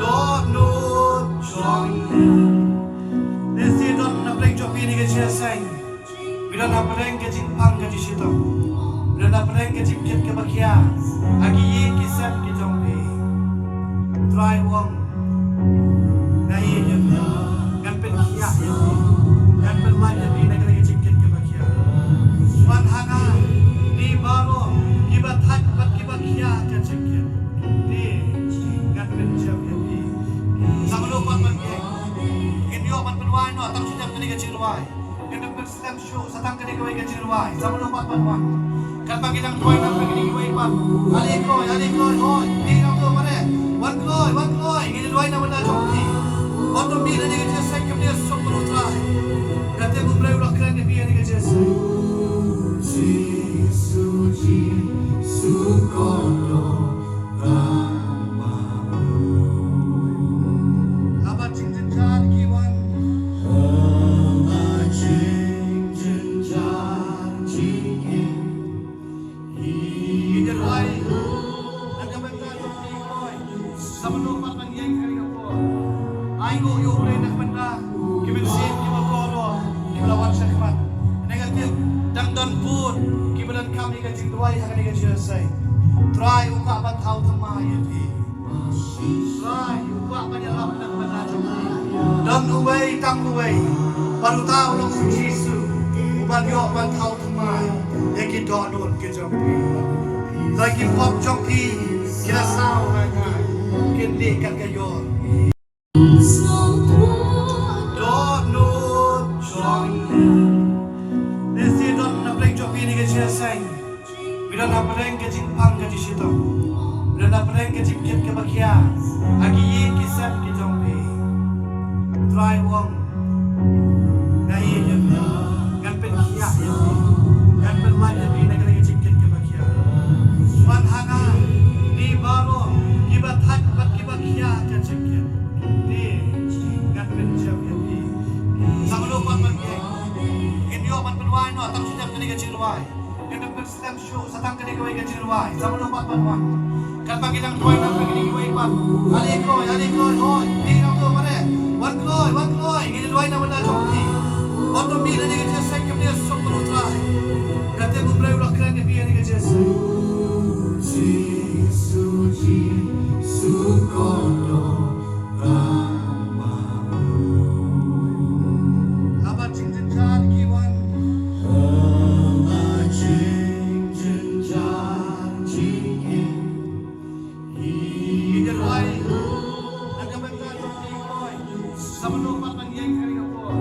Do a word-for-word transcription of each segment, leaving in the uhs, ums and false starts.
Dohnud jong me. Lehse don na pdeng jong phi ha kane ka jingïaseng. Phi don ha pdeng ka jingpang ka jingshitom. Phi don ha pdeng ka jingkit kaba khia ha ki ïing ki sem ki jong phi. Trai u ong, nga ïeit ïa phi. Ngan pynkhiah ïa phi. Ngan pynlait ïa phi na kane ka jingkit kaba khia. Wan ha nga, phi baroh kiba thait bad kiba khia ka jingkit. Te ngan pynjem ïa phi. Sa mano pat ban ïeng. Ngin ïoh ban pynwai noh tang shi step kane ka jingrwai. Ngin pynslem shuh sa tang kane kawei ka jingrwai. Sa mano pat ban wan. Katba ngi dang duwai na kane kawei pat. Ale kloi, ale kloi, hoi. Phi dang duwai mane. Wan kloi, wan kloi. Ngin duwai na bynta jong phi. Wat nym mih na kane ka jingïaseng, kynmaw suk bad U Trai. Lada U Blei u la kren ïa phi ha kane ka jingïaseng. Jisu, Jisu, kordor. Haba jingjynjar ki wan. Haba jingjynjar jingim. Ki ïa rwai. Ngan ka bynta jong ki rwai. Sa mano pat ban ïeng ha kane ka por. Ai nguh ïa U Blei na ka bynta ki mynsiem kiba kordor kiba la wan sha khmat. Ngi tip dang don bun kiba donkam ïa ka jingduwai ha kane ka jingïaseng. Trai u kwah ban thaw thymmai ïa phi. Trai u kwah ban ïarap na ka bynta jong phi. Don uwei tang uwei, bad uta u long U Jisu, uban ïoh ban thaw thymmai ïa ki dohnud ki jong phi. Lada ki pop jong phi ki la saw ngai ngai, kin dih kat ka ïor. Dohnud jong me. Lehse don na pdeng jong phi ha kane ka jingïaseng. Phi don ha pdeng ka jingpang ka jingshitom. Phi don ha pdeng ka jingkit kaba khia ha ki ïing ki sem ki jong phi. Trai u ong, nga ïeit ïa phi. Ngan pynkhiah ïa phi. Ngan pynlait ïa phi na kane ka jingkit kaba khia. Wan ha nga, phi baroh kiba thait bad kiba khia ka jingkit. Te ngan pynjem ïa phi. Sa mano pat ban ïeng. Ngin ïoh ban pynwai noh tang shi step kane ka jingrwai. Ngin pynslem shuh sa tang kane kawei ka jingrwai. Sa mano pat ban wan. Katba ngi dang duwai na kane kawei pat. Ale kloi, ale kloi, hoi. Phi dang duwai mane. Wan kloi, wan kloi. Ngin duwai na bynta jong phi. Wat nym mih na kane ka jingïaseng, kynmaw suk bad U Trai. Lada U Blei u la kren ïa phi ha kane ka jingïaseng. Jisu, Jisu, kordor. Haba jingjynjar ki wan. Haba jingjynjar jingim. Ki ïa rwai. Na ka bynta jong ki rwai. Sa mano pat ban ïeng ha kane ka por.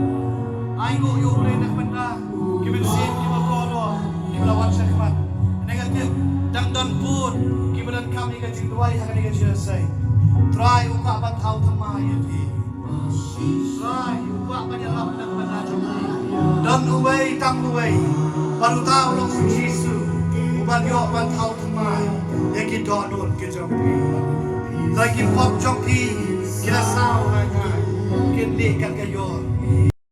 Ai nguh ïa U Blei na ka bynta ki mynsiem kiba kordor kiba la wan sha khmat. Ngi tip dang don bun kiba donkam ïa ka jingduwai ha kane ka jingïaseng. Trai u kwah ban thaw thymmai ïa phi. Trai u kwah ban ïarap na ka bynta jong phi. Don uwei tang uwei, bad uta u long U Jisu, uban ïoh ban thaw thymmai ïa ki dohnud ki jong phi. Lada ki pop jong phi ki la saw ngai ngai, kin dih kat ka ïor.